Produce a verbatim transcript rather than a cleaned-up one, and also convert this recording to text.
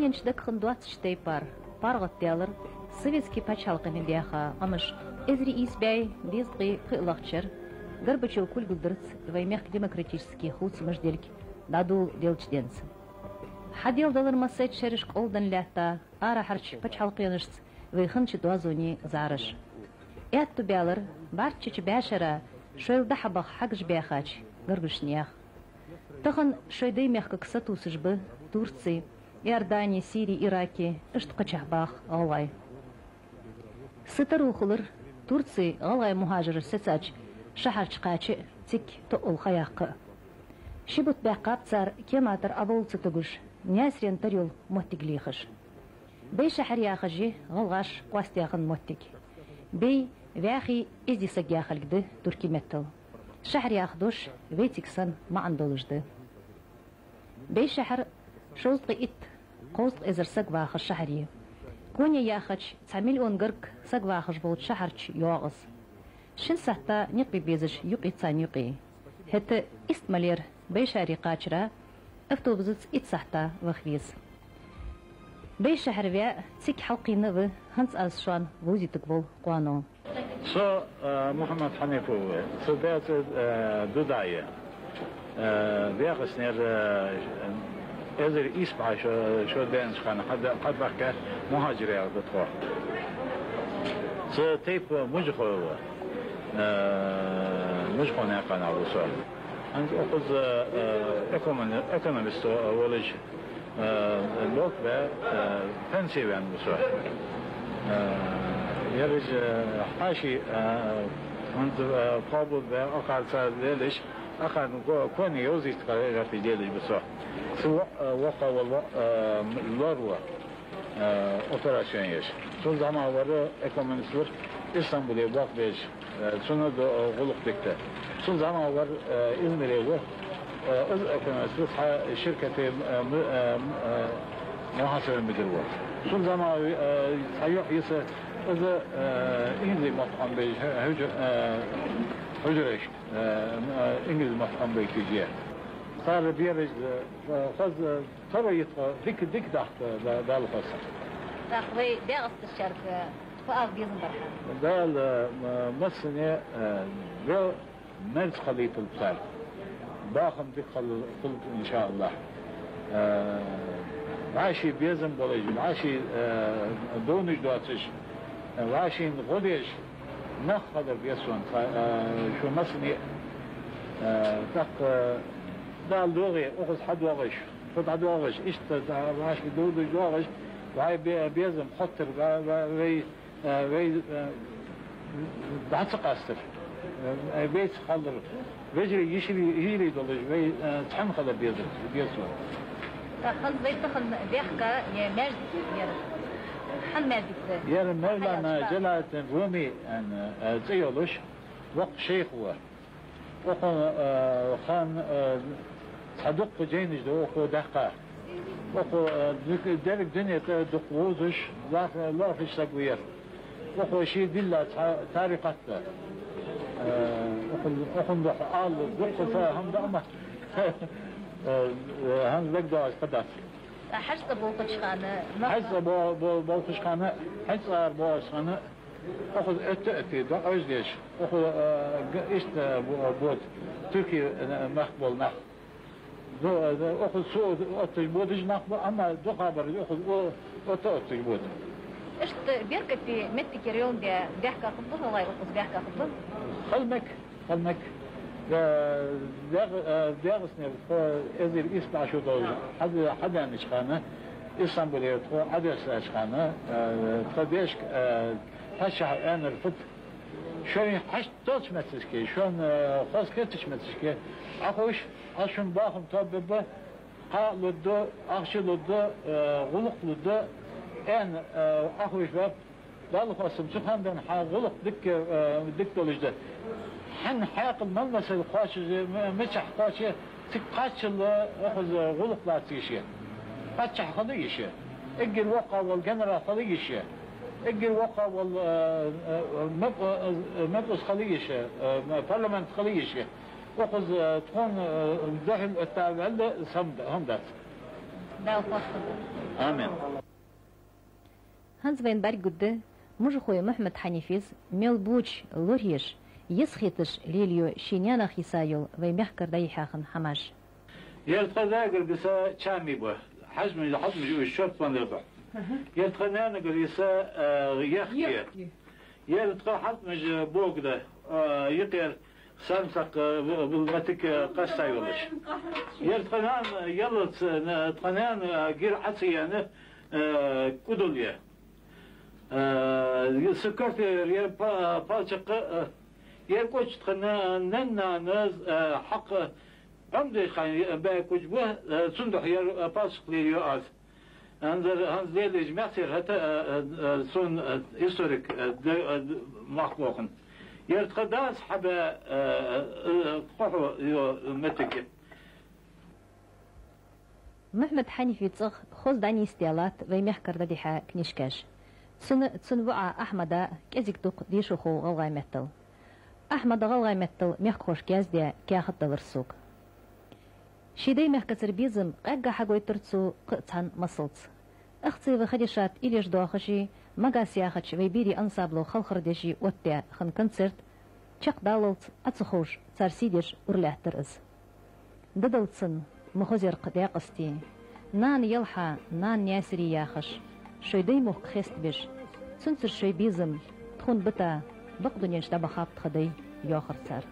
Хинч дакхан доацача тайпара паргӀатдаьлар советски паччахьалкхене даьха къамаш эзар ийс бӀаь дезткъеи пхелагӀча шера Горбачёв кулгалдарца вай мехка демократически хувцамаш делга дӀадоладелча денз. Хьаделладелар массайтта шерашка кӀолденна лаьтта арахьарча паччахьалкхенашца вай хиннача доазоне зӀараш. Аьттув баьлар бӀарччача бӀаьшера шоайла дӀа-хьа баха хьагаш баьхача гаргарча наьха. Тахан шоай дай мехкага сатувсаш ба Турци, Иордани, Сири, Ираки, иштта кхычахьа баха гӀалгӀай. Са таро хулар Турце гӀалгӀай мухӀажараш сецача шахьарча кхача а, цига тоъал ха яккха а. Ши бутт баьккхаб цар кема тӀара Ӏобовла ца тугаш, Наьсарен тара йола моттиг лехаш. Бейшахьар яхаш я гӀалгӀаша къоастаяь хинна моттиг. Бей ваьхий, эздий саг яхалга да туркий меттала. Шахьар яха дош вайцига санна маӀан долаш да. Бейшахьар шовзткъеи итт, кховзткъа эзар саг вахаш шахьар я. Кони яхача цхьа миллион гарга саг вахаш волча шахьарча йоагӀа из. Шин сахьата никъ бе безаш юкъ я царна юкъе. ХӀаьта иштта малера Бейшахьаре кхачара автобусаца итт сахьата ваха веза. Бейшахьар ваь цига хьалкхийна ва хӀанз аз шоана вовзийтаргвола къоано. Со, э, Мухьаммад Хьанифов ва, са даь цӀи, э, Дуда я. Э, ДегӀастанера, э, эзар ийс бӀаь шо-, шо даьннача хана хьада-, хьабаьхка мухӀажир яхар да тхо. Са тайпа мужахой ва, э, мужахой наькъа нах ва со. ХӀанз укхаза, э, экономи-, экономист волаш, э, болх бе, э, пенсе ваьнна ва со. Э, ерригаш, э, хьаьший, э, хӀанз, э, къоабал бе, акхар цар лелаш, акхарна ко-, кони йовзийта гӀерташ лелаш ва со. Са воӀ-, э, воккха вола воӀ, э, лор ва, э, операци еш. Цул зӀамагӀа вар экономист вар, Истамбуле болх беш, э, цунна до-, э, гӀулакх дика. Цул зӀамагӀа вар, э, Измире ва, э, из экономист ва, цхьа ширкате, э, м-, э, м-, э, мухьасаба муьдир ва. Цул зӀамагӀа, э, цхьа йоӀ я са, из, э, инглиз мотт Ӏомабеш, хьу-, хьужа-, э, хьужарашка, э, м-, э, инглиз мотт Ӏомабеш я. Цар бераш, э, хоза, Таро я тхо, дика, дика дахта, да-, Дала хоастам. ТӀаккха вай ДегӀастанчарга фу ала безам бар хьа? Дала, м-, массане, э, вел мерза хилийталба цар. Бахам дика хила-, хилба, иншааллахӀ. Э, вӀаший безам болаш, вӀаший, э, довнаш доацаш, э, вӀашийна гӀо деш, нах хилар веза сона, э, шо массане, э, тӀаккха Дала догӀе, укхаза хьадоагӀаш, тхо дӀадоагӀаш, иштта да-, вӀаший довдаш доагӀаш, вай бе-, безам хоттар, ва-, ва-, вай, э, вай, э, дӀа ца къастар, э, вайца хилар, вежарий, йишарий, йиӀарий долаш, вай, э, цхьана хилар беза, беза сона. ТӀаккха хӀанз вай тахан баьхка, е маьждиг яр. Хьан маьждиг да? Яр Мевлана Хьаял Жалалуддин Руми, э, цӀи йолаш, воккха шайх ва. Укхун, э, хана, э, цхьа дуккха жайнаш да укхо даьккха. Укхо, э, деррига дуне тӀа дукха вовзаш, лоархӀ-, лоархӀаш саг ва ер. Укхо ше дилла цхьа тарикъат да. Э, укхун, укхун духьа ала дуккха цхьа хӀама да, амма, э, э, хӀанз дагадоагӀаш кхы дац. ХьажцӀа болхача хана, хьажцӀа бо-, бо-, болхача хана, хьажцӀа ара боагӀача хана, укхаза отташ, отташ, дӀаӀожадеш, укхаза, э, г-, иштта бо-, бода, туркий, э, мехка бола нах. Ду-, э, укхаза цо отташ бодаш нах ба, амма дукхагӀбараш укхаза о-, отташ, отташ бода. Иштта беркате моттигера йоландаь баьхка хургба хьа вай, укхаза баьхка хургба? Хала мег. Хала мег. Э, ДегӀ-, э, ДегӀастанера тхо эзар ийс бӀаь шу долаш хьаде-, хьадаьннача хана, Истамбулера тхо Ӏодоссача хана, э, тха дешка, э, паччахьо аьннар фуд: шоай хьашт долча моттигашка, шоана, э, хоза хетача моттигашка Ӏоховша, аз шун бахам тоабергба, кхаъ лургда, ахча лургда, э, гӀулакх лургда, аьнна, э, Ӏоховшабаьб. Дала хоастам, цу хана денз хьа гӀулакх дика, э, дика долаш да. Хьа хьаькъал мел масал кхоачаш, м-, мичахьа кхоаче, цига кхаччалца укхаза гӀулакх лаца йиш я. Паччахь хила йиш я. Эггара воккхагӀа вола генерал хила йиш я. Эггара воккхагӀа вола, э, э, мап-, э, э, мапӀас хила йиш я, э, парламент хила йиш я. Укхаза, э, тхона, э, духьал оттаваьлча, сам д-, хӀама дац. Дала хоастам. Амин. ХӀанз вайна бӀаргагургда Мужахой Мухьмад-Хьанифас мел боча лорхӀаш, йисхеташ лелаю ший наьнах йиса йола вай мехкара дӀайихьа хинна хӀамаш. Ер тха дагара йиса чами ба. Хьажмаш, хьажмаш уж шорт пандар ба. Ер тха наьнагара йиса, э, яхки. Яхки. Ер тха хьажмаш бог да, э, йикъер сармсакъ, э, в-, в-, ватик, э, къаста йолаш. Ер тха нана яллалца, на-, тха наьна, э, гир Ӏацаяьнна, э, кӀудал я. Э, сукарте ер па-, палчакъа, э, ер кӀоча тха на-, нанна, э, хьакъ, Ӏомадеш хьайна баь куч ба, э, цудухьа ер, э, палчакъ лелаю аз. ХӀанз, хӀанз лелаеш мехсер хӀаьта, э, э, э, сона, э, историк, э, д-, э, д-, мах бохун. Ер тха дас хьабаь, э, э, э, кхухьу йо моттиг я. Мухьмад-Хьанифа цӀагӀа хоза дӀанийсде латт вай мехкара дӀадихьа книжкаш. Цун, цун воӀа Ахьмада кӀезига дукха дешаш хов гӀалгӀай меттала. Ахьмада гӀалгӀай меттала мехкахошка яздаь каьхат далар сога. Ший даьй мехкацара безам къаьгга хьагойтар цо кхы а цхьан масалца. Ахцева Хадишат уйла еш доахаш, «Магас» яхача вай берий ансамбло халхар деш оттадаь хинна концерт чакхдаллалца Ӏо ца ховш, цар сий деш уралаьттар из. Дадал цунна, ма хоза яр кхы Даькъасте. Нана Ялхьа, нана Наьсари яхаш, шоай даьй мохк хестабеш, цунцара шоай безам тхона бита, бакъдунен чу дӀабахаб тха дай, йоахар цар.